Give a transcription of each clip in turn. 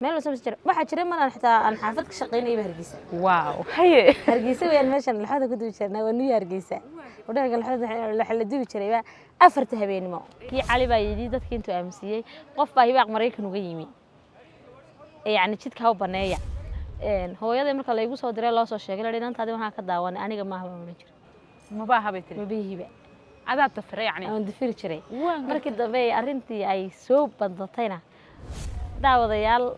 Meel soo jira waxaa jira maraan xitaa aan xaafad ka shaqaynayay Hargeysa. Wow, haye. Hargeysa weyaan meeshan laxooda ku dubi jirnaa, waa Nuyu Hargeysa. Hodheelka laxooda waxa la dubi jiray baa 4ta habeenimo. Kii Cali baa yidhi dadkii intuu aaminsiiyey, qof baa Hibaaq Maraykan uga yimi, yacni jidka ha u baneeya. Hooyaday marka laygu soo diray, loo soo sheegay, la inantaadi waxaan ka daawanay aniga maaha baan odhan jiray. Maba aha bay tiri. Mabihiba. Adaa dafira yacni? Aan dafiri jiray. Markii dambe arrintii ay soo bandatayna, daawadayaal,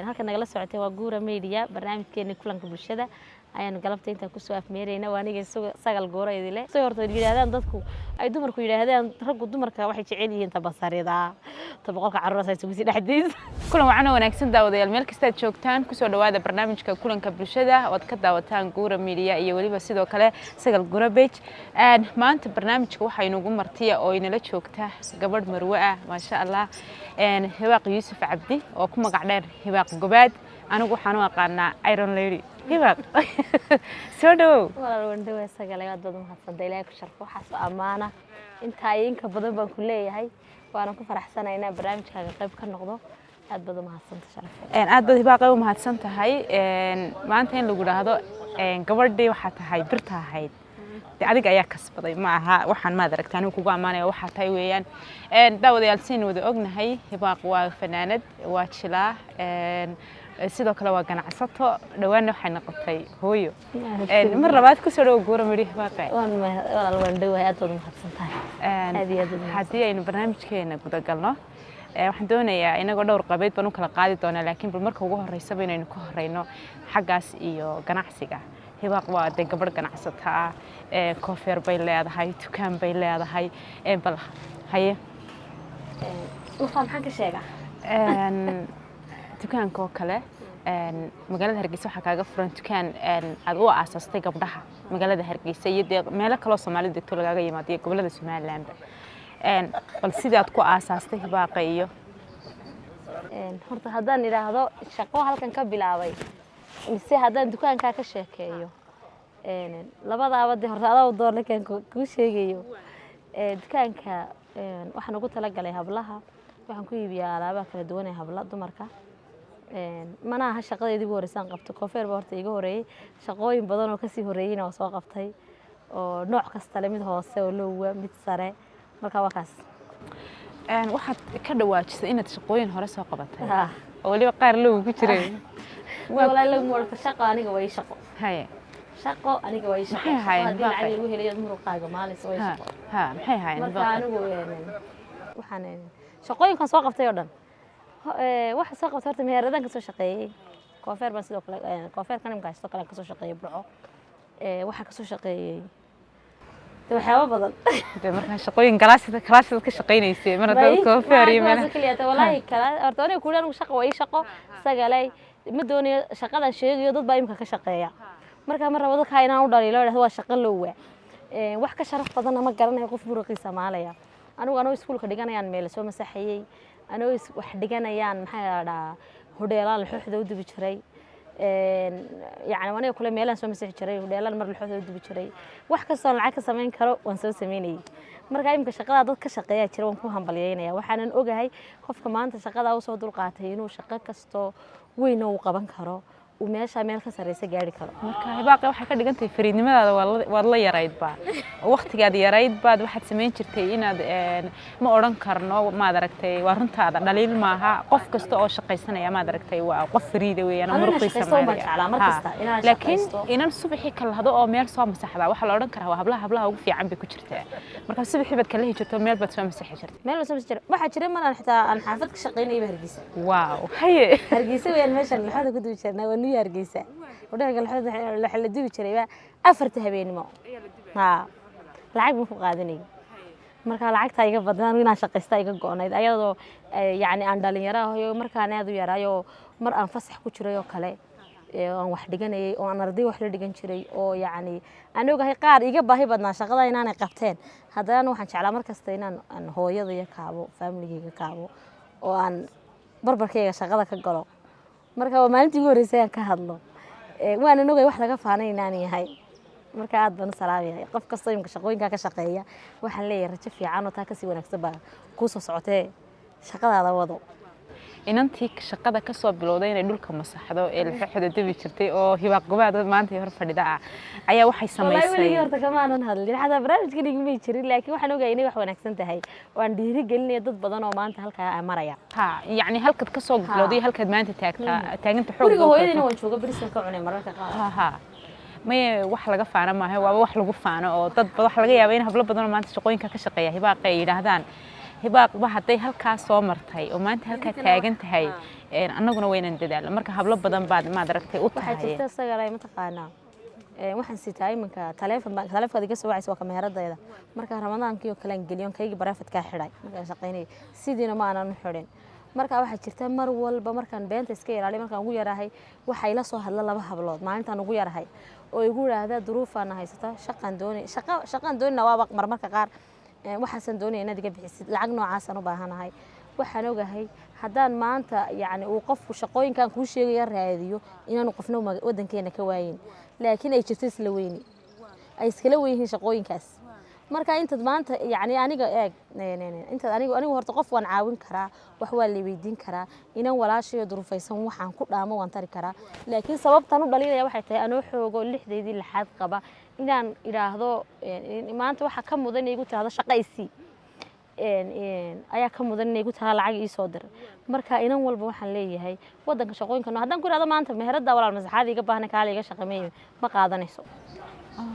halka nagala socotay waa Guura Media, barnaamijkeena kulanka bulshada ayaanu galabta intaan kusoo afmeerayna. Waa aniga Sagal Guura idile. Soo horta yidhaahdaan dadku, ay dumarku yidhaahdaan, raggu dumarka waxay jecel yihiin tabasarida ta boqolka carruur isugu sii dhexdiisa. Kulan wacan oo wanaagsan daawadayaal, meel kastaad joogtaan, kusoo dhawaada barnaamijka kulanka bulshada oo aad ka daawataan Guura Media iyo weliba sidoo kale Sagal Guura page. Maanta barnaamijka waxaa inugu martiya oo inala joogta gabadh marwe ah, maasha Allah, Hibaaq Yuusuf Cabdi oo ku magac dheer Hibaaq Gobaad. Anigu waxaan u aqaanaa Iron Lady. Hibaaq, soo dhawow. Walaal, wandhawa Sagale, aad baad umahadsanta. Ilaahay ku sharfo. Waxaas oo ammaana intaa iyo inka badan baan ku leeyahay, waana ku faraxsanahay inaan barnaamijkaaga qayb ka noqdo. Aad baad umahadsanta, sharaf. Aad baad Hibaaqay u mahadsan tahay. Maanta in lagu dhaahdo gabadhii waxaa tahay birta ahayd, de adiga ayaa kasbaday, ma aha waxaan maad aragta anigu kugu ammaanaya, waxaa tahay weeyaan. Daawadayaal, saynu wada ognahay, Hibaaq waa fanaanad, waa jilaa, sidoo kale waa ganacsato. Dhowaanna waxay noqotay hooyo. Mar labaad kusoo dhawo Guura Media, Hibaaqe. Walaal, waan dhowahay, aad baad umahadsan tahay, aad iyo aad baad. Haddii aynu barnaamijkeena gudagalno, waxaan doonayaa inagoo dhowr qabeed baan u kala qaadi doonaa, laakiin bal marka ugu horeysaba inaynu ka horeyno xaggaas iyo ganacsiga. Hibaaq waa dee gabadh ganacsata ah, koofeer bay leedahay, dukaan bay leedahay. Bal haye. Markaa maxaan ka sheegaa? Dukaanka oo kale, magaalada Hargeysa waxaa kaaga furan dukaan aad u aasaastay gabdhaha magaalada Hargeysa iyo dee meelo kaloo Soomaalida degto lagaaga yimaado iyo gobollada Somalilandba. Bal sidaad ku aasaastay, Hibaaqa, iyo Horta haddaan idhaahdo shaqo halkan ka bilaabay mise haddaan dukaankaa ka sheekeeyo, labadaaba dee horta adaa doorna kan kuu sheegayo. Dukaanka waxaan ugu talagalay hablaha, waxaan ku iibiyaa alaabaha kala duwan ee habla dumarka. Mana aha shaqadeedii ugu horreysaan qabto. Koofeer baa horta iiga horeeyey, shaqooyin badan oo kasii horreeyeyna waa soo qabtay oo nooc kasta le, mid hoose oo lowwa, mid sare. Marka waa kaas. Waxaad ka dhawaajisay inaad shaqooyin hore soo qabatay oo weliba qaar low ku jiray. Walaa low moolka, shaqo aniga waa ii shaqo. Haye. Shaqo aniga waa ii shaqo. Maxay ahaayeen? Haddii lacag lagu helayo muruqaaga maalis waa ii shaqo. Ha, maxay ahaayeen? Marka anigu waxaan shaqooyinkan soo qabtay oo dhan, waxa soo qabtay horta meheradaan kasoo shaqeeyey, koofeer baan sidoo kale, koofeerkan imika sidoo kale kasoo shaqeeyey Burco. Waxaa kasoo shaqeeyey de waxyaabo badan. De markaa shaqooyin galaasida kalaasida ka shaqeynaysay mar haddaad koofeer iyo meelaha keliya walaahi kala. Horta aniga kuuli anigu shaqo waa ii shaqo, Sagalay. Ma doonayo shaqadan sheegayo, dad baa imika ka shaqeeya. Marka ma rabo dadkaa inaan u dhaliilo idhahdo waa shaqo lowwa. Wax ka sharaf badanna ma garanayo qof muruqiisa maalaya. Anigu anoo iskuulka dhiganayaan meel soo masaxayey, anoo wax dhiganayaan, maxaa la dhahaa, hodheelaan laxooxda u dubi jiray. Yacni aniga kule meelaan soo masixi jiray, hodheelaan mar laxooxda u dubi jiray. Wax kastoo lacag ka samayn karo waan soo samaynayay. Marka imika shaqadaa dad ka shaqeeyaa jira, waan ku hambalyeynaya. Waxaanan ogahay qofka maanta shaqadaa usoo dulqaatay inuu shaqo kastoo weyn oo uu qaban karo, uu meesha meel ka sarreysa gaari karo. Marka Hibaaqe, waxay ka dhigan tahay fariidnimadaada waad la yaraydba, waqtigaad yarayd baad waxaad samayn jirtay inaad ma odhan karno, maad aragtay, waa runtaada, dhaliil maaha. Qof kasta oo shaqaysanaya, maad aragtay, waa qof fariida weeyaan oo Aniguna muruqiisa shaqaysto baan maalaya. jeclaa mar kasta inaan Laakiin shaqaysto. inan subaxii kala hado oo meel soo masaxda waxaa la odhan karaa waa hablaha ugu fiican bay ku jirtaa. Marka subaxii baad kala hi jirto, meel baad soo masaxi jirtay. Meel soo masixi jiray. Waxaa jira mar aan xitaa aan xaafad ka shaqaynayay Hargeysa. Wow, haye. Hargeysa weyaan meeshan laxooda ku dubi jirnaa, waa Nuyu Hargeysa. Hodheelka laxooda waxa la dubi jiray baa 4ta habeenimo. Ha, lacag baan ku qaadanayay. Marka lacagtaa iga badan, anigu inaan shaqaysta iga go'nayd, ayadoo yacni aan dhalinyaro ahayo, markaan aad u yaraayo, mar aan fasax ku jiray oo kale aan wax dhiganayay oo aan arday wax la dhigan jiray oo yacni aan ogahay qaar iga baahi badnaa shaqada inaanay qabteen, haddana waxaan jeclaa mar kasta inaan aan hooyadaya kaabo, familigayga kaabo oo aan barbarkayga shaqada ka galo. Marka waa maalintii ugu horreysay aan ka hadlo. Waanan ogay wax laga faanay inaan yahay. Marka aad baan u salaamaya qof kastoo imika shaqooyinkaa ka shaqeeya. Waxaan leeyahay rajo fiican oo taa kasii wanaagsan baa kuu soo socotee, shaqadaada wado. Inantii shaqada ka soo bilowday inay dhulka masaxdo ee laxooxda dubi jirtay oo Hibaaq Gobaad maanta hor fadhida ah ayaa waxay Wallahi samaysay. Weligii horta kamaanan hadlin, xataa barnaamijkan igumay jirin, laakiin waxaan ogahay inay wax wanaagsan tahay. Waan dhiirigelinaya dad badan oo maanta halkaa maraya. Ha, yacni halkaad ka soo bilowday halkaad maanta taagtaa taaganta xoog. Guriga hooyadayna waan jooga, berisan ka cunay mararka qaar. Ha, maye, wax laga faano maaha, waaba wax lagu faano oo dad waxa laga yaabaa in hablo badan oo maanta shaqooyinka ka shaqeeya Hibaaqa ay yidhaahdaan, Hibaaqba hadday halkaa soo martay oo maanta halkaa taagan tahay, annaguna waynan dadaalno. Marka hablo badan baad maad aragtay u Waxaa tahay. jirta sagalay, mataqaanaa, waxaan sitaa iminka taleefon baan, taleefonkaad iga soo wacaysa waa kameeradayda. Marka Ramadaankii oo kale aan geliyon, kaygii private-kaa xidhay markaan shaqaynayay, sidiina ma aanan u xidhin. Marka waxaa jirta mar walba markaan beenta iska ilaaliyo, markaan ugu yarahay waxay la soo hadla laba hablood maalintaan ugu yarahay oo igu yidhaahda, duruufaana haysata, shaqaan doonay, shaqa shaqaan doonayna, waaba marmarka qaar waxaasan doonaya inaad iga bixisid, lacag noocaasaan u baahanahay. Waxaan ogahay haddaan maanta yacni uu qofku shaqooyinkan kuu sheegaya raadiyo inaanu qofna wadankeena ka waayin, laakiin ay jirto isla weyni ay iskala weyn yihiin shaqooyinkaas. Marka intaad maanta yacni aniga eeg, intaad anigu horta qof waan caawin karaa, wax waa la weydiin karaa, inan walaashayo duruufaysan waxaan ku dhaamo waan tari karaa, laakiin sababtan u dhalinaya waxay tahay anoo xoogo lixdeydii lixaad qaba inaan idhaahdo maanta waxa ka mudan inay igu tirahdo shaqa isii ayaa ka mudan inay igu tahay lacag ii soo dir. Marka inan walba waxaan leeyahay, wadanka shaqooyinka noo haddaan ku idhahdo maanta meherada walaal masaxaada iga baahna, kaale iga shaqameeyo, ma qaadanayso.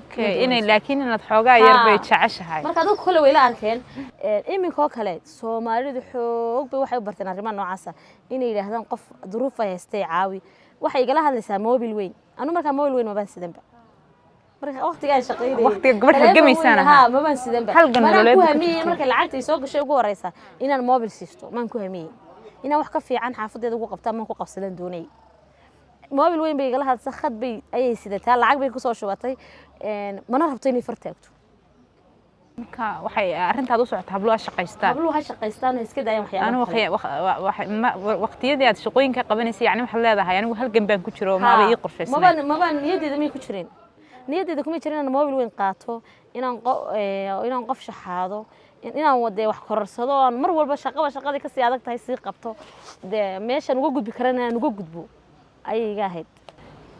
Okay, inay laakiin inaad xoogaa yar bay jeceshahay. Marka dadku kale way la arkeen. Iminkoo kale Soomaalidu xoog bay waxay u barteen arrimaha noocaasa inay yidhaahdaan qof duruuf ay haystay caawi. Waxay igala hadlaysaa mobil weyn, anu markaa mobil weyn mabaan sidanba marka waqtigaan shaqaynayay. Waqtiga gabadh halgamaysaan ahaa. Ha, mabaan sidanba. Halgan Manaan nololeed ku ku hamiyey jirtay. Markay lacagta ay soo gashay ugu horeysa inaan mobil siisto maan ku hamiyey, inaan wax ka fiican xaafadeeda ugu qabtaa maan ku qabsadan doonayay. Mobil weyn bay igala hadlaysaa, khad bay ayay sidataa, lacag bay kusoo shubatay, mana rabto inay fartaagto. Marka waxay arrintaad u socota hablo ha shaqaystaan. Habluhu ha shaqaystaan, ha iska daayaan waxyaabaha anigu kale. Waqtiyadii aad shaqooyinka qabanaysay, yacni waxaad leedahay anigu halgan baan ku jiro, maaba ii qorshaysnay. Mabaan niyaddeeda may ku jirin, niyaddeeda kuma jirin inaan mobil weyn qaato, inaan qof shaxaado, inaan wadee wax kororsado oo aan mar walba shaqaba shaqadii kasii adag tahay sii qabto, dee meeshaan uga gudbi karana aan uga gudbo ayay iga ahayd.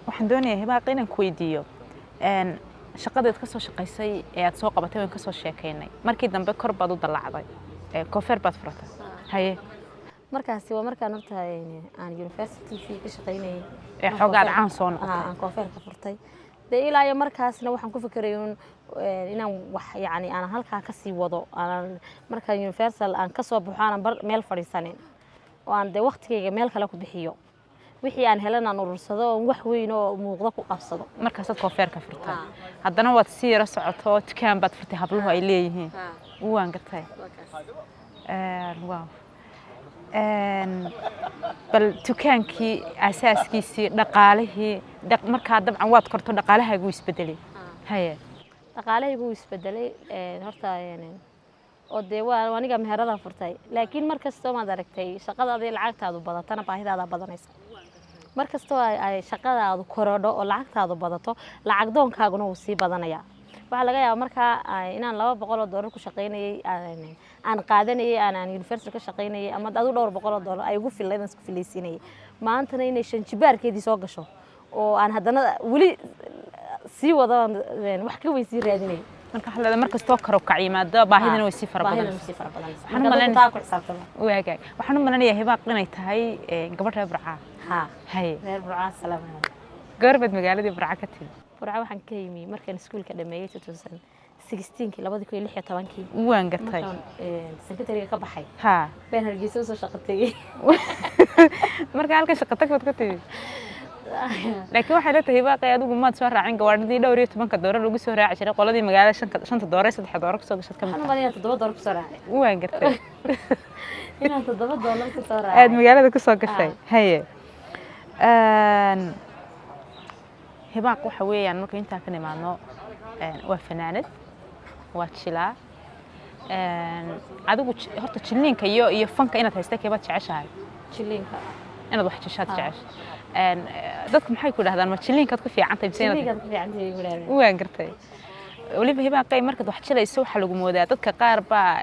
Waxaan doonayaa, Hibaaq, inaan ku weydiiyo shaqadeed ka soo shaqaysay ee aad soo qabatay waan ka soo sheekaynay. Markii dambe kor baad u dallacday, koofeer baad furatay, haye. Markaasi waa markaan horta aan Universal TV ka shaqaynayay. Ee xoogaad caan soo noqotay. Aan koofeerka furtay dee ilaa iyo markaasna waxaan ku fikiray un inaan wax yacni aan halkaa kasii wado, aanan markaan Universal aan kasoo baxo aanan bar meel fadhiisanin oo aan dee waqtigayga meel kale ku bixiyo, wixii aan helan aan urursado oo wax weyn oo muuqdo ku qabsado. Markaasaad koofeerka furtay, haddana waad sii yaro socoto, dukaan baad furtay habluhu ay leeyihiin, waan gartay. Wow. Bal dukaankii asaaskiisii, dhaqaalihii markaa dabcan waad korto, dhaqaalahaagu isbedelay, haye. Dhaqaalahaygu wuu isbedelay horta, oo dee waa aniga meherada furtay, laakiin mar kastoo maad aragtay shaqadaada iyo lacagtaadu badatana baahidaada badanaysa. Mar kastoo ay shaqadaadu korodho oo lacagtaadu badato, lacag doonkaaguna wuu sii badanayaa. Waxaa laga yaabaa markaa inaan $200 ku shaqaynayay aan qaadanayay aan Universal ka shaqaynayay ama adu dhowr boqol oo doolar ay ugu fillayd aan isku filaysiinayay, maantana inay shan jibaarkeedii soo gasho oo aan haddana weli sii wado wax ka weyn sii raadinay. Marka waxaa leedahay mar kastoo kor u kac yimaado baahidana way sii fara Baahidana badanaysaa. way sii fara badanaysaa. Waxaan u Marka dadku taa ku xisaabtama. Waagaag, waxaan u maleynayaa Hibaaq inay tahay gabadh reer Burcaa. Ha. Haye. Reer Burcaa, salaam. Goor baad magaaladii Burca ka timi? Burca waxaan ka yimi markaan iskuulka dhameeyey 2016kii, 2016kii. Waan gartay. Markaan secondary ka baxay baan Hargeysa usoo shaqo tegey. Marka halka shaqo tag baad ka timi, laakiin waxay la tahay Hibaaqay adigu maad soo raacin gawaadhidii dhowr iyo tobanka doorar lagu soo raaci jiray, qoladii magaalada shanta doorar, saddex doorar kusoo gashad ka mid. Waxaan u maleynayaa $7 kusoo raacay. Waan gartay. Inaan $7 kusoo raacay. Aad magaalada kusoo gashay, haye. Hibaaq waxa weeyaan marka intaa ka nimaadno, waa fanaanad, waa jilaa. Adigu horta jilliinka iyo fanka inaad haysta keebaad jeceshahay? Jilliinka. Inaad wax jishaad jeceshahay. Dadku maxay ku dhahdaan, ma jilliinkaad ku fiican tahay mise inaad Jilliinkaad ku fiican tahay igu dhahdeen. Waan gartay. Weliba Hibaaqay, markaad wax jilayso waxaa lagu moodaa dadka qaar baa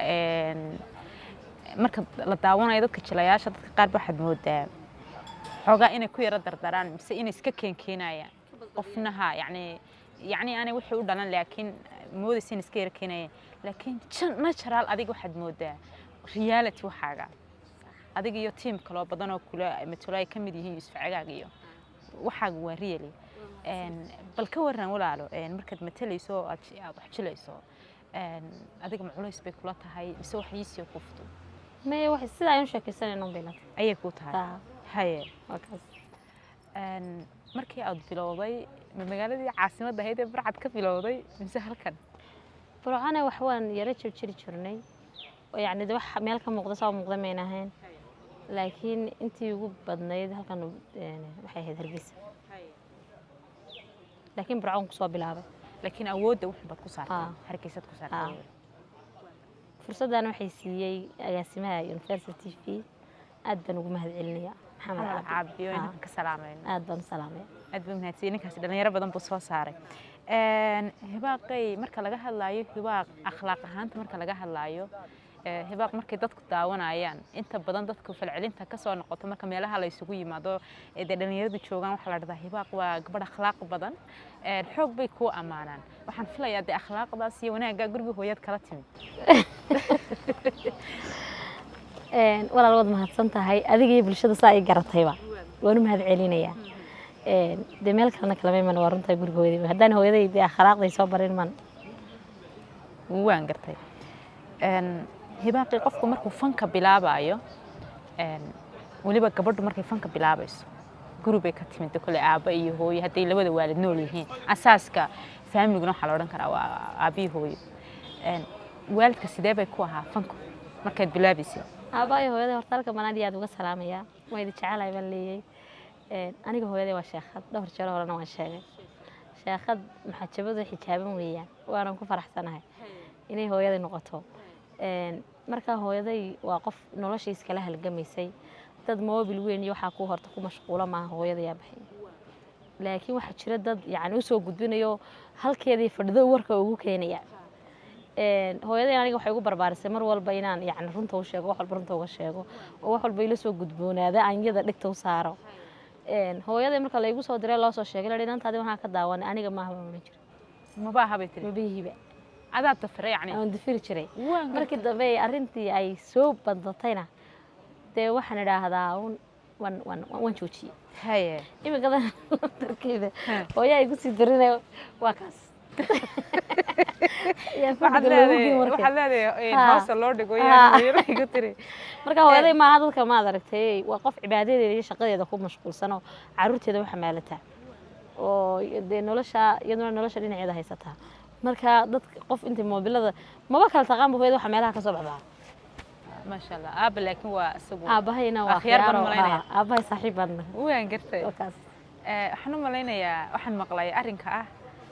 Marka la daawanayo dadka jilayaasha, dadka qaar ba waxaad moodaa xoogaa inay ku yaro dardaraan mise inay iska keenkeenayaan qofnaha, yacni aanay wixii u dhalan, laakiin moodaysa in iska yaro keenayaan. Laakiin natural adiga waxaad moodaa reality waxaaga, adiga iyo team kaloo badan oo kula matalo ay ka mid yihiin Yuusuf Cagaag iyo waxaaga waa really. Bal ka waran walaalo, markaad matalayso oo aad wax jilayso, adiga ma culays bay kula tahay mise wax iisii ku fudud? Maya, wax sida aynu sheekaysanayno bay la tahay. Ayay kuu tahay? Haa. Haye. Waa kaas. Markii aad bilowday, ma magaaladii caasimadda ahayd ee Barcad ka bilowday mise halkan? Burcana wax waan yaro jirjiri jirnay oo yacni de wax meel ka muuqda soo muuqda mayna ahayn, laakiin intii ugu badnayd halkan waxay ahayd Hargeysa, laakiin Burco waan kusoo bilaabay. Laakiin awoodda wuxun baad ku saartay Aa. Hargeysaad ku saartay? Aa. Fursaddan waxay siiyey agaasimaha Universal TV, aad baan ugu mahad celinaya, Maxamed Maxamed Caabi. Caabiyo inaan ka salaamayno. Aad baan u salaamaya. Aad buu mahadsan ninkaasi, dhalinyaro badan buu soo saaray. Hibaaqay, marka laga hadlaayo Hibaaq akhlaaq ahaanta, marka laga hadlaayo Hibaaq markay dadku daawanayaan, inta badan dadku falcelinta ka soo noqoto marka meelaha la isugu yimaado ee dee dhalinyaradu joogaan, waxaa la dhahdaa Hibaaq waa gabadh akhlaaq badan. Xoog bay kuu ammaanaan. Waxaan filayaa dee akhlaaqdaas iyo wanaaggaa guriga hooyaad kala timid. Walaal, waad mahadsan tahay adiga iyo bulshada saa ay garatayba, waan u mahad celinayaa. Dee meel kalena kalama iman, waa runtaa, guriga hooyaday. Haddaan hooyaday dee akhlaaqday soo barin man. Waan gartay. Hibaaqii, qofku markuu fanka bilaabayo, weliba gabadhu markay fanka bilaabayso, guri bay ka timid kole, aabba iyo hooyo hadday labada waalid nool yihiin. Asaaska faamiliguna waxaa la odhan karaa waa aabba iyo hooyo. Waalidka sidee bay ku ahaa fanku markaad bilaabaysay? Aabbahay, hooyaday horta halkan baan aad iyo aad uga salaamayaa, waa idin jecelahay baan leeyahay. Aniga hooyaday waa sheekhad, dhowr jeer horena waan sheegay, sheekhad maxajabadu xijaaban weeyaan, waanan ku faraxsanahay inay hooyaday noqoto. Marka hooyaday waa qof nolosha iskala halgamaysay, dad moobil weyn iyo waxaa ku horta ku mashquula maaha hooyaday aabahay, laakiin waxaa jira dad yacni usoo gudbinayo halkeedii fadhido warka ugu keenaya. Hooyaday aniga waxay ugu barbaarisay mar walba inaan yacni runta u sheego, wax walba runta uga sheego oo wax walba ila soo gudboonaada aan iyada dhigta u saaro. Hooyaday marka laygu soo diray, loo soo sheegay, la inantaadi waxaan ka daawanay aniga maaha baan odhan jiray. Maba aha bay tiri. Mabihiiba. Adaa dafira yacni? Aan dafiri jiray. Waan markii dambe ay arrintii ay soo badatayna dee waxaan idhaahdaa un waan joojiyey. Imikadan darkeeda hooyaa igu sii darinaya, waa kaas. Yaa waxaad fadhiga loogu leedahay geyn warkeed. Waxaad leedahay Ha. hoosta loo dhigo yaa hooyada igu tiri. Marka hooyaday maaha dadka maad aragtay, waa qof cibaadadeeda iyo shaqadeeda ku mashquulsan oo caruurteeda u xamaalataa oo dee nolosha iyaduna nolosha dhinaceeda haysataa. Marka dadka qof intay moobilada maba kala taqaanba, hooyada waxa meelaha ka soo baxbaxa. Maasha Allah. Aabba laakiin waa isagu Aabbahayna waa akhyaar baan khiyaaro. Malaynaya. Haa, aabbahay saaxiib baan nahay. Waan gartay. Waa kaas. Waxaan u malaynayaa waxaan maqlay arrinka ah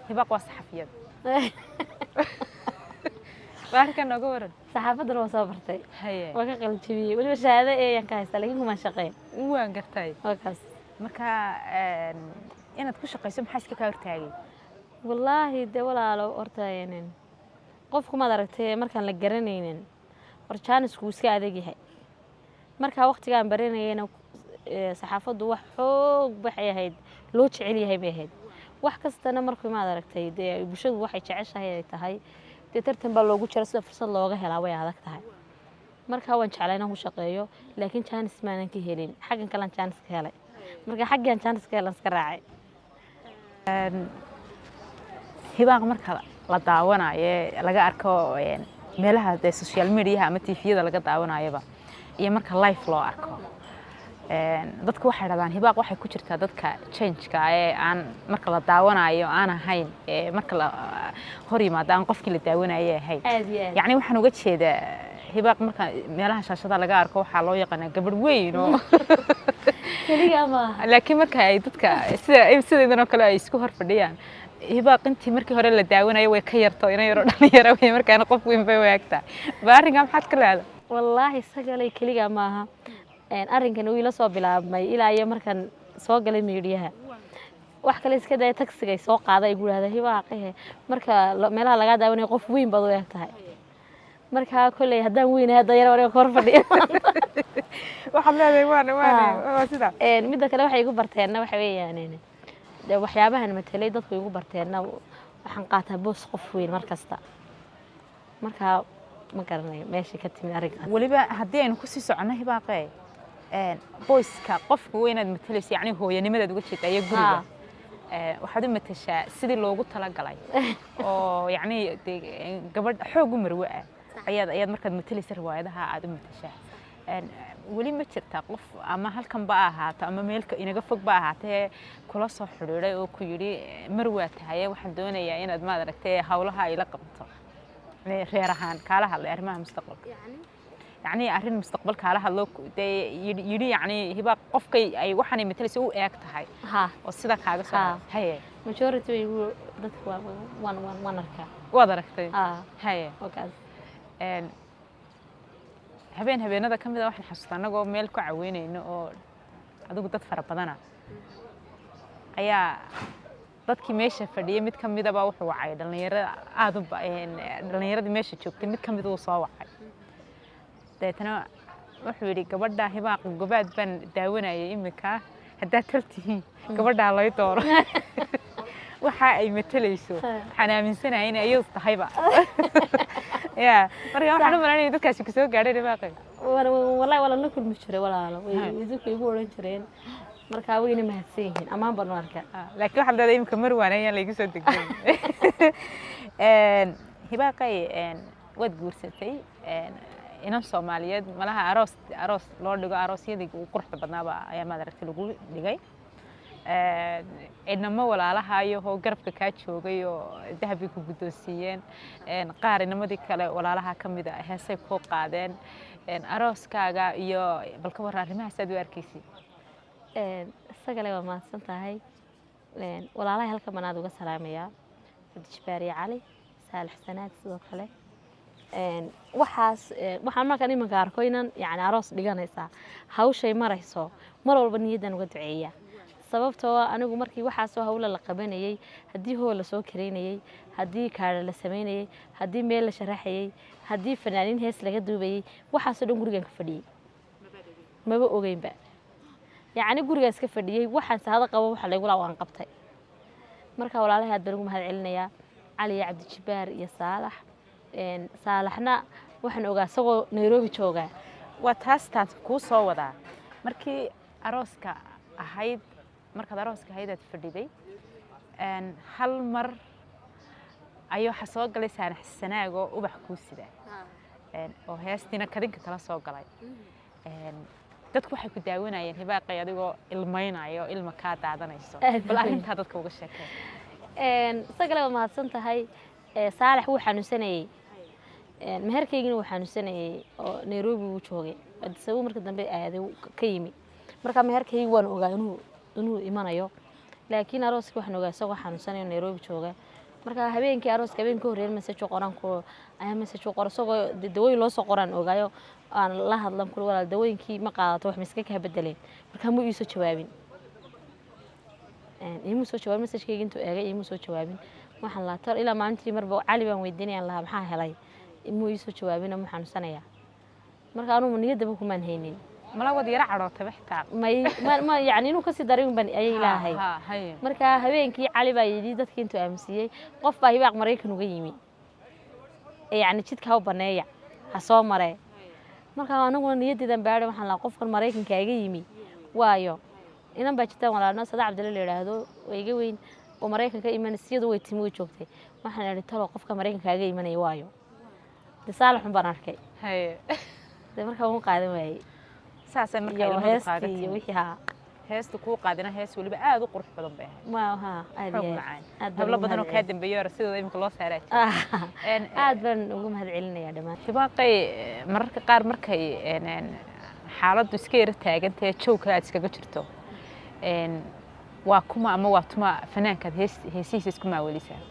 Hibaaq waa saxafiyad. Waa arrinkan nooga waran. Saxaafaddana waa soo bartay. Waa ka qalinjabiyey, weliba shahaado ayaan ka haystaa, laakiin kumaan shaqeyn. Waan gartay. Waa kaas. Marka inaad ku shaqayso maxaa iska kaa hortaagay? Wallaahi dee walaalo, horta qofku maad aragtay markaan la garanaynin hor jaanisku wuu iska adag yahay. Markaa waqtigaan baranayayna saxaafaddu wax xoog waxay ahayd loo jecel yahay bay ahayd. Wax kastana markii maad aragtay dee bulshadu waxay jeceshahay ay tahay, dee tartan baa loogu jira, sida fursad looga helaa way adag tahay. Markaa waan jeclaa inaan ku shaqeeyo, laakiin jaanis maanan ka helin. Xaggan kalean jaanis ka helay, marka xaggan jaanis ka helan iska raacay. Hibaaq marka la daawanayo ee laga arko meelaha dee social mediaha ama TV-yada laga daawanayaba iyo marka live loo arko, dadku waxay dhahdaan Hibaaq waxay ku jirtaa dadka change-ka ee aan marka la daawanayo aan ahayn ee marka la hor yimaado aan qofkii la daawanayo ahayn. Aad iyo aad. Yacni waxaan uga jeedaa Hibaaq marka meelaha shaashada laga arko waxaa loo yaqaanaa gabadh weyn oo Keligaa maaha. Laakiin marka ay dadka sida sidaydan oo kale ay isku hor fadhiyaan, Hibaaq intii markii hore la daawanayo way ka yarto, ina yaroo dhalinyaro wey, markaana qof weyn bay u egtahay. Ba arrinkaa maxaad ka leedahay? Wallaahi sagalay, keligaa maaha. Arrinkan uu ila soo bilaabmay ilaa iyo markaan soo galay miidhiyaha. Wax kale iska daya, tagsigay soo qaada ay gudahda, "Hibaaqehe, marka meelaha lagaa daawanayo qof weyn baad u eg tahay." Markaa kolley haddaan weynahay, hadda yar warga kor fadhiya. Waxaad leedahay waana waa sidaa. Midda kale waxay igu barteenna waxa weeyaan, dee waxyaabahan matelay dadku igu barteenna, waxaan qaataa boos qof weyn mar kasta. Markaa ma garanayo meeshay ka timid arrinkaas. Weliba haddii aynu kusii soconno, Hibaaqee, boyska qofka weynaad matalayso, yacni hooyanimadaad uga jeedaa iyo guriga, waxaad u matashaa sidii loogu talagalay, oo yacni dee gabadh xoog u marwe ah ayaad markaad matalaysa riwaayadaha aad u matashaa. Weli ma jirtaa qof ama halkan ba ahaato ama meelka inaga fog ba ahaatee kula soo xidhiidhay oo ku yidhi, "Marwaa tahaye, waxaan doonayaa inaad, maad aragtay, hawlaha ay la qabto"? Yacni reer ahaan kaala hadlay arrimaha mustaqbalka, yacni arrin mustaqbal kaala hadlo, dee yidhi yacni Hibaaq qofkay ay waxaanay matalaysa u eeg tahay oo sida kaaga soo haye? Majority way igu dadka waan arkaa. Waad aragtay? Ha. Haye. Wakaas. Habeen habeenada ka mid a waxaan xasuustaa annagoo meel ku caweynayno oo adigu dad fara badana ayaa dadkii meesha fadhiyay mid ka midaba wuxuu wacay dhalinyarada aada u dhalinyaradii meesha joogtay mid ka mid uu soo wacay. Dabeetana wuxuu yidhi, "Gabadha Hibaaq Gobaad baan daawanayay iminka, haddaad tal tihiin gabadhaa lay dooro, waxa ay matalayso waxaan aaminsanahay inay iyadu tahayba." Ya marka waxaan u malaynaya dadkaasi kusoo gaadhay, Hibaaqe. Wallahi waa lala kulmi jiray, walaalo. Way idinku igu odhan jireen, markaa wayna mahadsan yihiin, ammaan baan u arkaa. Laakiin waxaad leedahay imika marwaan ayaan laygu soo degdegay. Hibaaqay, waad guursatay inan Soomaaliyeed, malaha aroos loo dhigo aroosyadii ugu quruxda badnaaba ayaa, maad aragtay, lagu dhigay. Inamo walaalahayahoo garabka kaa joogay oo dahabkii ku guddoonsiiyeen, qaar inamadii kale walaalaha ka mid a heesay kuu qaadeen. Arooskaaga iyo bal ka warran arrimahaas aad u arkaysid. Isagale waa mahadsan tahay. Walaalahay halkan baan aad uga salaamayaa, Cabdijabaar iyo Cali Saalax Sanaad sidoo kale. Waxaas waxaan markaan iminka arko inan yani aroos dhiganaysaa, hawshay marayso, mar walba niyaddan uga duceeya, sababtoo ah anigu markii waxaasoo hawla la qabanayey, haddii hool lasoo kareynayey, haddii kaadha la samaynayey, haddii meel la sharaxayey, haddii fanaaniin hees laga duubayey, waxaasoo dhan gurigan ka fadhiyey, maba ogeynba. Yacni gurigaas ka fadhiyey, waxaan sahado qabo waxa laygula waan qabtay. Marka walaalahay aad baan ugu mahad celinayaa, Cali iyo Cabdijabaar iyo Saalax. Saalaxna waxaan ogaa isagoo Nairobi joogaa. Waa taas kuu soo wadaa. Markii arooska ahayd, markaad arooska ahayd aad fadhiday, hal mar ayuu waxaa soo galay Saalax Sanaag oo ubax kuu sida, oo heestiina kadinka kala soo galay. Dadku waxay ku daawanayeen, Hibaaqay, adigoo ilmaynayo oo ilma kaa daadanayso. Bal arrintaa dadka uga sheekay. Isagale waa mahadsan tahay. Saalax wuu xanuunsanayey, meherkaygina wuu xanuunsanayey oo Nairobi wuu joogay. Addis Ababa marka dambe aaday ka yimi. Marka meherkaygi waan ogaa inuu imanayo, laakiin arooskii waxaan ogaa isagoo xanuunsanayo, Nairobi jooga. Marka habeenkii arooska, habeenkii ka horreeyay, message qoran ku ayaa message qor isagoo dawooyin loo soo qoraan ogaayo, aan la hadlan kuli, "Walaal, dawooyinkii ma qaadato? Wax ma iska kaa bedeleen?" Marka ma iisoo jawaabin, iimuu soo jawaabin. Messagekayga intuu eegay iimuu soo jawaabin. Waxaan lahaa tar ilaa maalintii marba Cali baan weydiinayaan, lahaa, "Maxaa helay?" Imuu iisoo jawaabin, muu xanuunsanayaa. Marka anugu niyaddaba kumaan haynin. Mala wad yara cadhootaba xitaa. May ma yani inuu kasii daray un baan ayay ilaahay. Haye. Marka habeenkii Cali baa yidhi dadkii intuu aaminsiiyey, "Qof baa Hibaaq Maraykan uga yimi ee yacni jidka ha u baneeya, ha soo maree." Marka anaguna niyaddeedan baadhay, waxaan lahaa, "Qofkan Maraykanka iga yimi waayo?" Inan baa jirtaan walaalno, Sada Cabdille la yidhaahdo, waa iga weyn oo Maraykanka imanaysa, iyadu way timi, way joogtay. Waxaan idhi, "Talo, qofka Maraykanka iga imanaya waayo?" De Saalaxun baan arkay. De markaa waan qaadan waayey. Saasay marka iyo ilmadu kaaga heestii iyo timi. Wixii haa. Heesta kuu qaadina hees weliba aada u qurux badan bay ahayd. Ma ha, aad xoog iyo aad. Macaan. Aad baan Hablo ugu badan oo kaa mahadcelin- dambeeyay hore sidooda imika loo saaraa jira. Aad baan ugu mahad celinayaa dhammaan. Hibaaqay, mararka qaar markay een, een, xaaladdu iska yara taagantahay, joog kale aad iskaga jirto, waa kuma ama waa tuma fanaankaad heesihiisa isku maawelisaa?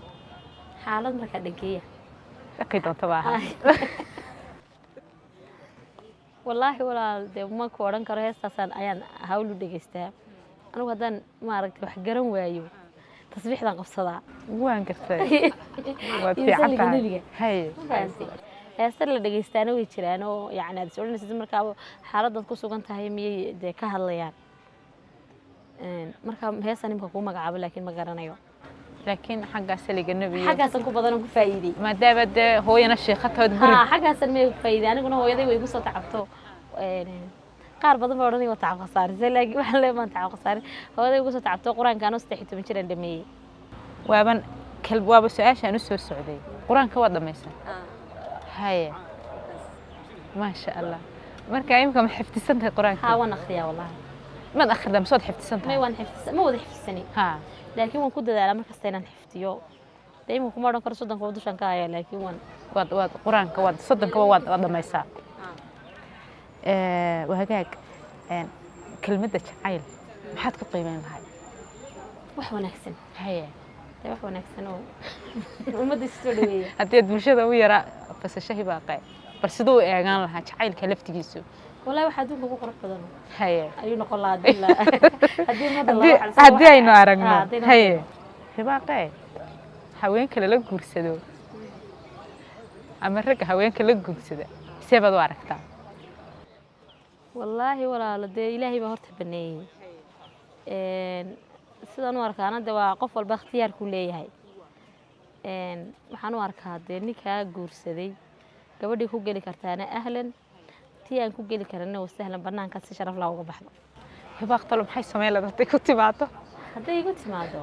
Xaalad markaa dhankeeya? Dhakay doontaba ahaa. Wallaahi walaal, dee ma ku odhan karo heestaasaan ayaan hawl u dhegeystaa. Anigu haddaan maaragtay wax garan waayo, tasbiixdan qabsadaa. Waan gartay, waad Iyo fiican salliga tahay. Nebiga. Haye. Ma fahamtay? Heesta la dhegeystaana way jiraan oo yacni aad is odhanaysid markaa xaaladaad ku sugan tahay miyay dee ka hadlayaan. Marka heestan imika kuu magacaabo, laakiin ma garanayo. Laakiin xaggaa saliga nebiga xaggaasan ku badan oo ku faa'iiday. Maadaama dee hooyana sheekatood guri. Haa, xaggaasan miyay ku faa'iiday. Aniguna hooyaday way igu soo tacabto. Qaar badan baa odhanaya waa tacab khasaarisay, laakiin waxaan leeyahay maan tacab khasaarin. Hooyaday igu soo tacabto, qur-aanka anoo 13 jir aan dhameeyey. Waaban kal waaba su-aashaan u soo socday. Qur-aanka waad dhamaysaa? Haye, maasha Allah. Marka imika ma xifdisan tahay qur-aanka? Haa, waan akhriyaa wallahi. Maad akhridaa mise waad xifdisan may tahay? Waan xifdisan, ma wada xifdisani, laakiin waan ku dadaalaa markasta inaan xifdiyo. Dee imika kuma odhan karo 30-ka dushaan ka haya, laakiin waan Waad qur-aanka waad 30-kaba waad dhamaysaa. Waa hagaag. Kelmadda jacayl maxaad ku qiimeyn lahayd? Wax wanaagsan. Haye. Dee wax wanaagsan oo ummadda isu soo dhaweeya. Haddii aad bulshada u yaraa fasasho, Hibaaqe, bal siduu u eegaan lahaa jacaylka laftigiisu? Wallahi waxa adduunka ugu qurux badan Haye. ayuu noqon lahaa haddii haddii ummadda Haddii aynu aragno. Haddii Haye, Hibaaqe, haweenka lala guursado ama ragga haweenka la guursada see baad u aragtaa? Wallaahi walaalo, dee ilaahay baa horta baneeyey. Sidaan u arkaana de waa qof walba ikhtiyaarku leeyahay. Waxaan u arkaa dee ninkaa guursaday gabadhii ku geli kartaana ahlan, tii aan ku geli karana wa sahlan, banaanka si sharaf laa uga baxdo. Hibaaq, talo maxay samayn lahayd hadday ku timaado? Hadday igu timaado,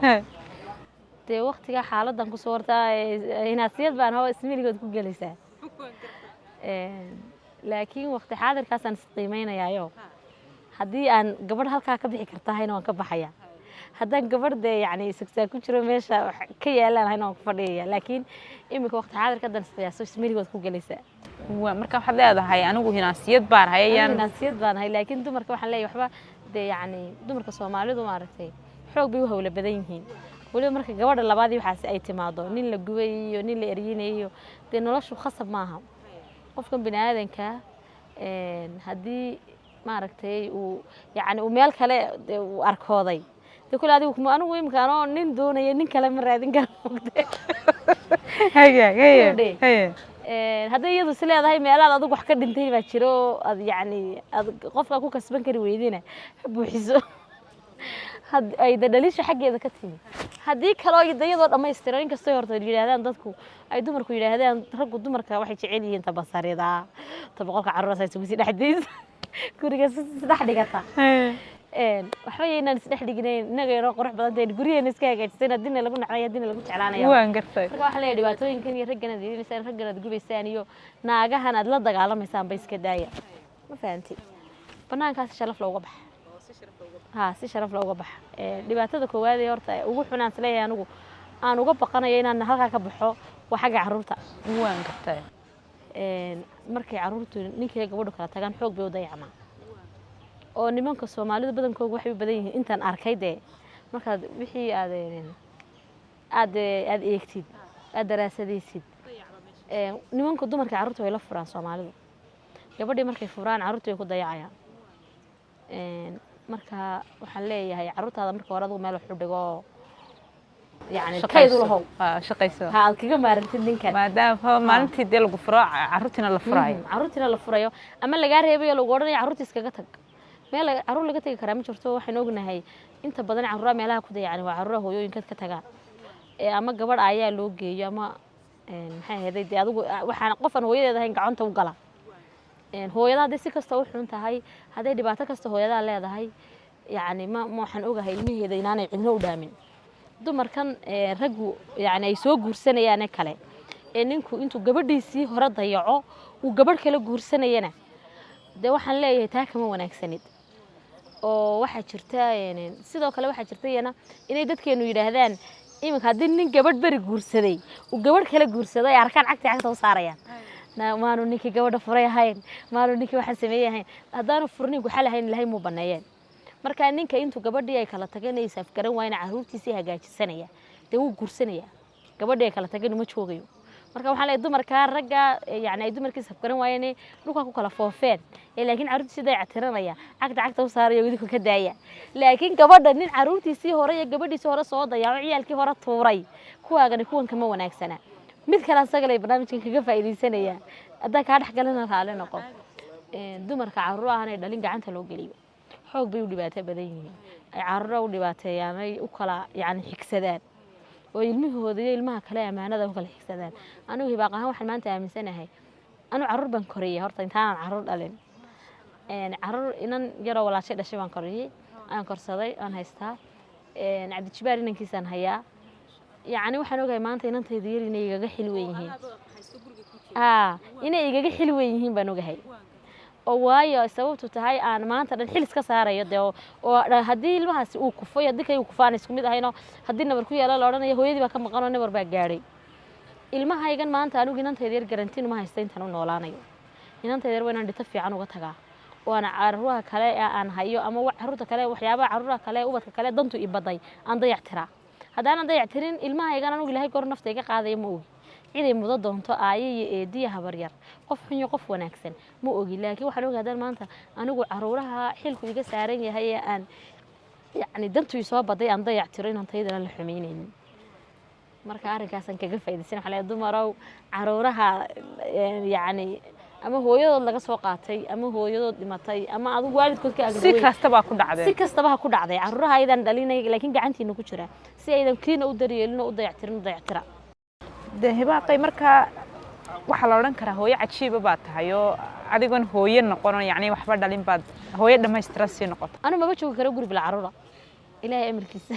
dee waktigaa xaaladan kusoo hortaa hinaasiyad baan hawa ismiligood ku gelaysaa. Laakiin waqti xaadirkaasaan isqiimeynayaayo, haddii aan gabadh halkaa ka bixi kartahayna waan ka baxaya, haddaan gabadh dee yacni sugsaa ku jiro meesha wax ka yaalaan hayna waan ku fadhiyaya. Laakiin iminka waqti xaadirka haddaan isqiyaaso, ismiligood ku gelaysaa. Waa marka waxaad leedahay anigu hinaasiyad baan hayayaan. Hinaasiyad baan ahay, laakiin dumarka waxaan leeyahay waxba dee yacni dumarka Soomaalidu maaragtay xoog bay u hawla badan yihiin, weliba marka gabadha labaadii waxaas ay timaado, nin la gubay iyo nin la eryinayo, dee noloshu khasab maaha. Qofkan bini aadanka haddii maaragtay uu yacni uu meel kale dee uu arkooday, dee kule adigu kuma anigu imika anoo nin doonaya nin kale ma raadin karo, mogtay? Haye haye. Gabadhe. Haye. Hadday iyadu is leedahay meelaad adigu wax ka dhintay baa jiro oo aad yacni aad qofka ku kasban kari weydina, ha buuxiso had ay da dhaliisha xaggeeda ka timi. Haddii kaloo da iyadoo dhammaystiran, inkastoo horta yidhaahdaan dadku ay dumarku yidhaahdaan raggu dumarka waxay jecel yihiin tabasarida, ta boqolka carruur isugu sii dhexdaysa guriga si isdhex dhigata. Waxba yaynaan isdhex dhiginayn, innaga yaroo qurux badan tahay guryaheena iska hagaajisan, haddina lagu nacday, haddina lagu jeclaanaya. Waan gartay. Marka waxaan leeyahay dhibaatooyinkan iyo raggan aad yeelinaysaan, raggan aad gubaysaan iyo naagahan aad la dagaalamaysaan ba iska daaya. Ma fahanti? Banaankaas sharaf looga baxa. Haa, si sharaf looga baxa. Dhibaatada koowaad ee horta ugu xunaan isleeyahay anigu aan uga baqanayo inaan halkaa ka baxo waa xagga carruurta. Waan gartay. Markay carruurtu ninkii gabadhu kala tagaan, xoog bay u dayacmaan, oo nimanka Soomaalida badankooga waxay u badan yihiin intaan arkay dee markaad wixii aad aad aad eegtid, aad daraasadaysid, nimanka dumarka carruurta way la furaan Soomaalidu. Gabadhii markay furaan, carruurta way ku dayacayaan. Marka waxaan leeyahay carruurtaada marka hore adigu meel wax u dhigo, yacni kayd u lahow. Shaqayso. Ha aad kaga maarantid ninkan. Maadaama maalintii dee lagu furo carruurtiina la furaayo. Carruurtiina la furayo ama lagaa reebayo, lagu odhanayo carruurta iskaga tag. Meel carruur laga tegi karaa ma jirto. Waxaynu ognahay inta badan carruuraha meelaha ku dayacan waa carruuraha hooyooyinka ka tagaan, ama gabadh ayaa loo geeyo ama maxay ahayd dee adigu waxaan qof aan hooyadeed ahayn gacanta u gala. Hooyada hadday si kasta u xun tahay, hadday dhibaato kasta hooyadaa leedahay, yacni ma waxaan ogahay ilmaheeda inaanay cidno u dhaamin. Dumarkan raggu yacni ay soo guursanayaane kale ee ninku intuu gabadhiisii hore dayaco uu gabadh kale guursanayana, dee waxaan leeyahay taa kama wanaagsanid. Oo waxaa jirta sidoo kale waxaa jirta iyana inay dadkeenu yidhaahdaan iminka haddii nin gabadh beri guursaday uu gabadh kale guursaday ay arkaan, cagta cagta u saarayaan, maanu ninkii gabadha furay ahayn, maanu ninkii waxaan sameeyey ahayn. Haddaanu furniinku xal ahayn, Ilahay muu baneeyeen. Marka ninka intuu gabadhii ay kala tageen ay isafgaran waayna, carruurtiisii hagaajisanaya, dee wuu guursanaya. Gabadhii ay kala tageen uma joogayo. Marka waxaan leeyahay dumarka ragga yacni ay dumarkii isafgaran waayeen dhulka ku kala foofeen ee laakiin carruurtiisii dayactiranaya, cagta cagta u saaraya, idinku ka daaya. Laakiin gabadha nin carruurtiisii hore iyo gabadhiisii hore soo dayaco, ciyaalkii hore tuuray, kuwaagani kuwan kama wanaagsana. Mid kale asaga lay barnaamijkan kaga faa'iidaysanaya. Haddaan kaa dhex galana raali noqo. Dumarka carruur ahanay dhalin gacanta loo geliyo xoog bay u dhibaato badan yihiin, ay carruura u dhibaateeyaan, ay u kala yacni xigsadaan oo ilmahooda iyo ilmaha kale ammaanada u kala xigsadaan. Anigu Hibaaq ahaan waxaan maanta aaminsanahay, anigu carruur baan koriyey horta intaanan carruur dhalin. Carruur inan yaroo walaashay dhashay baan koriyey, aan korsaday, aan haystaa. Cabdijibaar inankiisaan hayaa. Yacni waxaan ogahay maanta inantayda yar inay igaga xil weyn yihiin, inay igaga xil weyn yihiin baan ogahay, oo waayo sababtu tahay aan maanta dhan xil iska saarayo dee, oo haddii ilmahaasi uu kufo iyo haddii kay uu kufo aan isku mid ahayno, haddii nabar ku yaalo la odhanayo hooyadii baa ka maqan oo nabar baa gaadhay ilmahaygan. Maanta anigu inantayda yar garantiin uma haysta intaan u noolaanayo. Inantayda yar waa inaan dhito fiican uga tagaa, oo aan caruuraha kale ee aan hayo ama caruurta kale, waxyaabaha caruuraha kale, ubadka kale dantu i baday aan dayac tiraa. Haddaanan dayac tirin ilmahaygan, anigu Ilaahay goor nafta iga qaadaya ma ogi, ciday mudo doonto aayo iyo eediya habaryar, qof xun iyo qof wanaagsan ma ogi. Laakiin waxaan ogahay haddaan maanta anigu caruuraha xilku iga saaran yahay ee aan yacni dantu isoo baday aan dayac tiro, inaan taydana la xumeyneynin. Marka arrinkaasaan kaga faa'iidaysan waxaa leeyahay dumarow, caruuraha yacni ama hooyadood laga soo qaatay ama hooyadood dhimatay ama adigu waalidkood ka si agdhawey, kastaba ku dhacdeen, si kastaba ha ku dhacday, caruuraha aydan dhalinay laakiin gacantiina ku jira, si aydan kiina u daryeelin oo u dayactirin, u dayactira. Dee Hibaaqay, markaa waxaa la odhan karaa hooyo cajiiba baad tahay, oo adigoon hooyo noqono, yacni waxba dhalin, baad hooyo dhammaystiran sii noqoto. Anu maba joogi karo guri bila caruura, Ilaahay amarkiisa.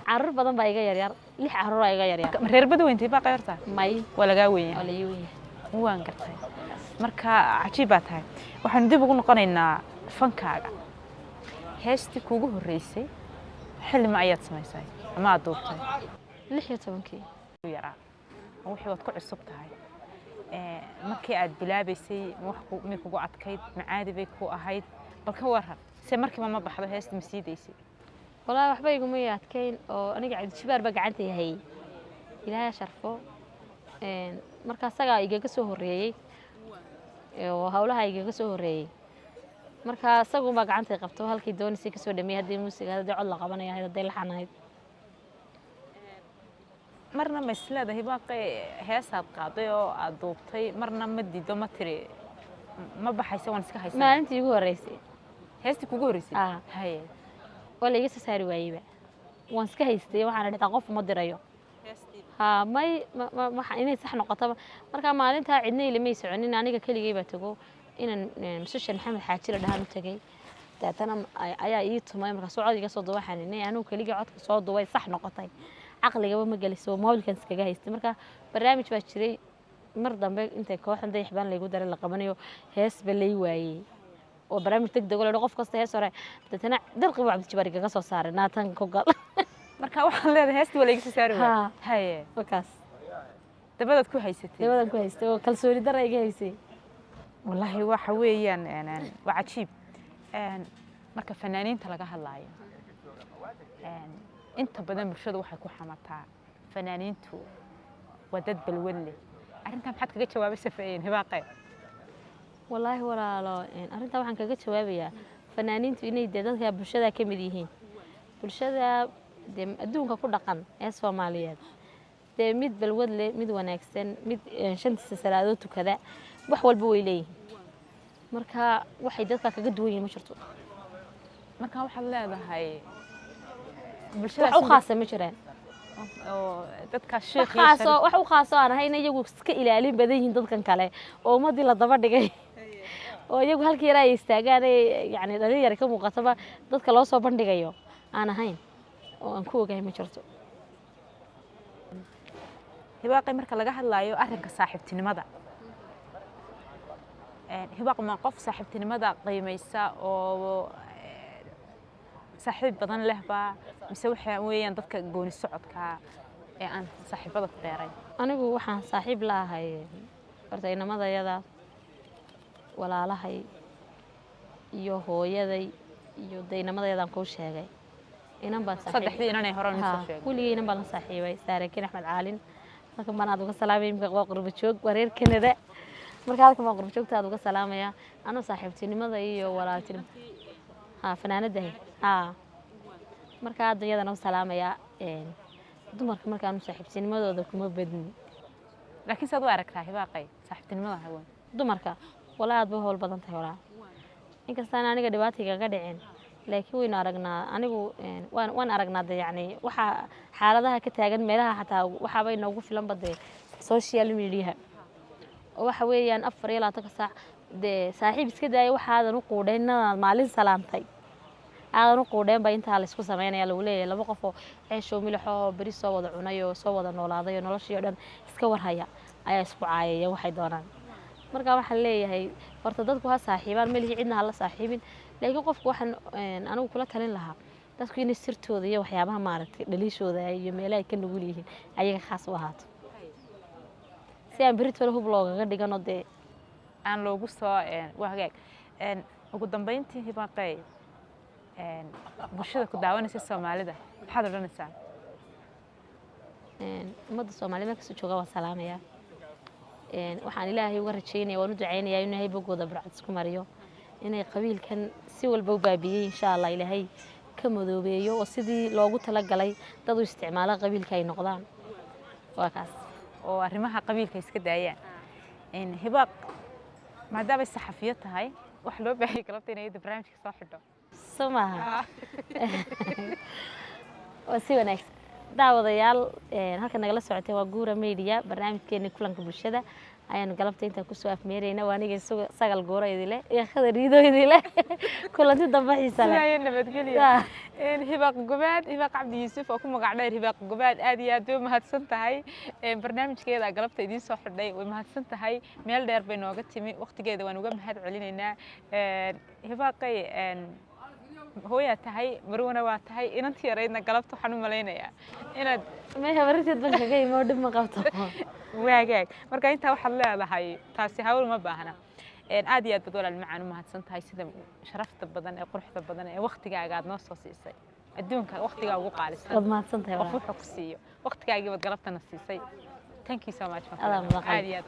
Caruur badan baa iga yaryar, 6 caruura iga yaryar. Reer bada weynta Hibaaqay horta? May. Waa lagaa weyn waa yahay. La ii weyn yahay. Waan gartay. Marka cajiib baa tahay. Waxaanu dib ugu noqonaynaa fankaaga. Heestii kuugu horreysay xilli ma ayaad samaysay ama aad duubtay? 16-kii. Yaraa wixii waad ku cusub tahay. Markii aad bilaabaysay ma wax may kugu adkayd, ma caadi bay ku ahayd? Bal ka waran, se markiiba ma baxdo heesta, ma sii daysay? Walaahi waxba iguma adkayn, oo aniga Cabdijibaar baa gacanta yahay, Ilaahay sharfo. Marka asagaa igaga soo horreeyey oo hawlaha igaga soo horreeyey, marka isagunbaa gacantay qabto halkii doonaysay kasoo dhameeyey, haddii muusiga, haddii cod la qabanayo ahayd, hadday laxan ahayd. Marna ma isleedahay Hibaaqe heesaad qaaday oo aad duubtay marna ma diido, ma tiri ma baxaysa, waan iska haysanaa? Maalintii igu horreysay. Heestii kugu horreysay? Ah. Waa la iga soo saari waayeyba, waan iska haystay, waxaan dhahdaa qof ma dirayo. Ha may waxa inay sax noqotaba. Marka maalintaa cidna ilamay soconin, aniga keligay baa tago inaan musashan Maxamed Xaaji la dhahaan u tagay, deetana ayaa ii tumay. Markaasuu cod iga soo duubay, waxaan inay anigu keligay codka soo duubay sax noqotay, caqligaba ma geliso, moobilkan iskaga haystay. Marka barnaamij baa jiray mar dambe intay kooxdan Dayax baan laygu daray la qabanayo, hees ba lay waayey oo barnaamij deg deg oo la qof kasta hees hore, deetana dirqi buu Cabdijabaar igaga soo saaray naatan ku gal. Marka waxaad leedahay heestii waa la iga soo saari waayey? Haa. Markaas dabadaad ku haysatay? Dabadan ku haystay oo kalsooni dara iga haysay. Wallaahi waxa weeyaan waa cajiib. Marka fanaaniinta laga hadlaayo, inta badan bulshadu waxay ku xamataa fanaaniintu waa dad balwad leh. Arrintaa maxaad kaga jawaabaysa Hibaaqe? Wallaahi walaalo, arrintaa waxaan kaga jawaabayaa fanaaniintu inay dee dadka bulshada ka mid yihiin, bulshada dee adduunka ku dhaqan ee Soomaaliyeed, dee mid balwad leh, mid wanaagsan, mid shantiisa salaadood tukada, wax walba way leeyihiin. Marka waxay dadka kaga duwan yihiin ma jirto. Marka waxaad leedahay wax bulshadaas u khaasa ma jiraan oo dadkaas wax sheekh iyo khaasoo, wax u khaasoo aan ahayn iyagu iska ilaalin badan yihiin dadkan kale oo ummaddii la daba dhigay, oo iyagu halkii yar ay istaagaan ee yacni dhalin yar ka muuqataba dadka loo soo bandhigayo aan ahayn oo aan ku ogahay ma jirto. Hibaaqay, marka laga hadlaayo arrinka saaxiibtinimada, Hibaaq ma qof saaxiibtinimada qiimaysa oo saaxiib badan leh baa, mise waxa weeyaan dadka gooni socodka ee aan saaxiibada ku dheeray? Anigu waxaan saaxiib la ahay horta inamadayada walaalahay iyo hooyaday iyo dee inamadayadaan kuu sheegay, inan baan saaxiib. Saddexdii inanay hore noo soo Haa, sheegay. Weligay inan baan la saaxiibay, Saarakin Axmed Caalin, halkan baan aad uga salaamaya. Imika waa qurbo joog, waa reer Canada. Marka halkan baan qurbo joogta aad uga salaamaya. Anuu saaxiibtinimada iyo walaaltinimo, haa, fanaanadahay, haa. Marka hadda iyadana u salaamaya. Dumarka markaanu saaxiibtinimadooda kuma badni. Laakiin saad u aragtaa, Hibaaqay, saaxiibtinimada haween? Dumarka walaa aad bay howl badan tahay walaa, inkastaan aniga dhibaatayga dhicin, laakiin waynu aragnaa. Anigu waan aragnaa de, yacni waxaa xaaladaha ka taagan meelaha, xataa waxaabay noogu filanba dee social mediaha, oo waxa weeyaan 24-ka saac dee saaxiib iska daaya, waxaadan u quudhayn inaad maalin salaantay aadan u quudheen ba intaa laysku sameynaya, lagu leeyahay laba qof oo ceeshow milixoo beri soo wada cunay oo soo wada noolaaday oo noloshii oo dhan iska warhaya ayaa isku caayaya waxay doonaan. Marka waxaan leeyahay horta dadku ha saaxiibaan, melihi cidna ha la saaxiibin, laakiin qofku waxaan anigu kula talin lahaa dadku inay sirtooda iyo waxyaabaha maaragtay dhaliishooda iyo meelaha ay ka nugul yihiin ayaga khaas u ahaato, si aan beritooda hub loogaga dhigano dee. Aan loogu soo waa hagaag. Ugu dambeyntii, Hibaaqey, bulshada ku daawanaysa Soomaalida maxaad odhanaysaa? Ummadda Soomaaliyed meel kasta jooga waan salaamayaa. Waxaan Ilaahay uga rajaynaya, waan u ducaynayaa in Ilaahay bogooda burcad isku mariyo, inay qabiilkan si walba u baabiyey insha Allah Ilaahay ka madoobeeyo, oo sidii loogu talagalay dad u isticmaalo qabiilka ay noqdaan. Waa kaas. Oo arrimaha qabiilka iska daayaan. Hibaaq, maadaamay saxafiyo tahay, waxa loo baahayay galabta inay iyada barnaamijka soo xidho. Soo maaha? Waa si wanaagsan. Daawadayaal, halka nagala socotay waa Guura Media. Barnaamijkeeni kulanka bulshada ayaanu galabta intaa kusoo afmeereyna. Waa aniga Sagal Guura idile iyo Khadar Iido idile. Kulanti dambe xiisa leh. Sidaa nabadgelyo. Hibaaq Gobaad, Hibaaq Cabdi Yuusuf oo ku magac dheer Hibaaq Gobaad, aad iyo aad bay u mahadsan tahay. Barnaamijkeeda galabta idiin soo xidhay, way mahadsan tahay. Meel dheer bay nooga timi, waqtigeeda waan uga mahad celinaynaa. Hibaaqay, hooyaa tahay, marwana waa tahay, inantii yaraydna galabta waxaan u malaynayaa inaad Meesha barinteed ban kaga imo, dhib ma qabto. Waagaag, marka intaa waxaad leedahay taasi hawl ma baahna. Aad iyo aad bad walaal macaan u mahadsan tahay sida sharafta badan ee quruxda badan ee waqtigaaga aad noo soo siisay. Adduunka waqtigaa ugu qaalisan. Waad mahadsan tahay qof walaal. Wuxuu ku siiyo waqtigaagii baad galabtana siisay. Thank you so much. Adaa mudan. Aad iyo aad.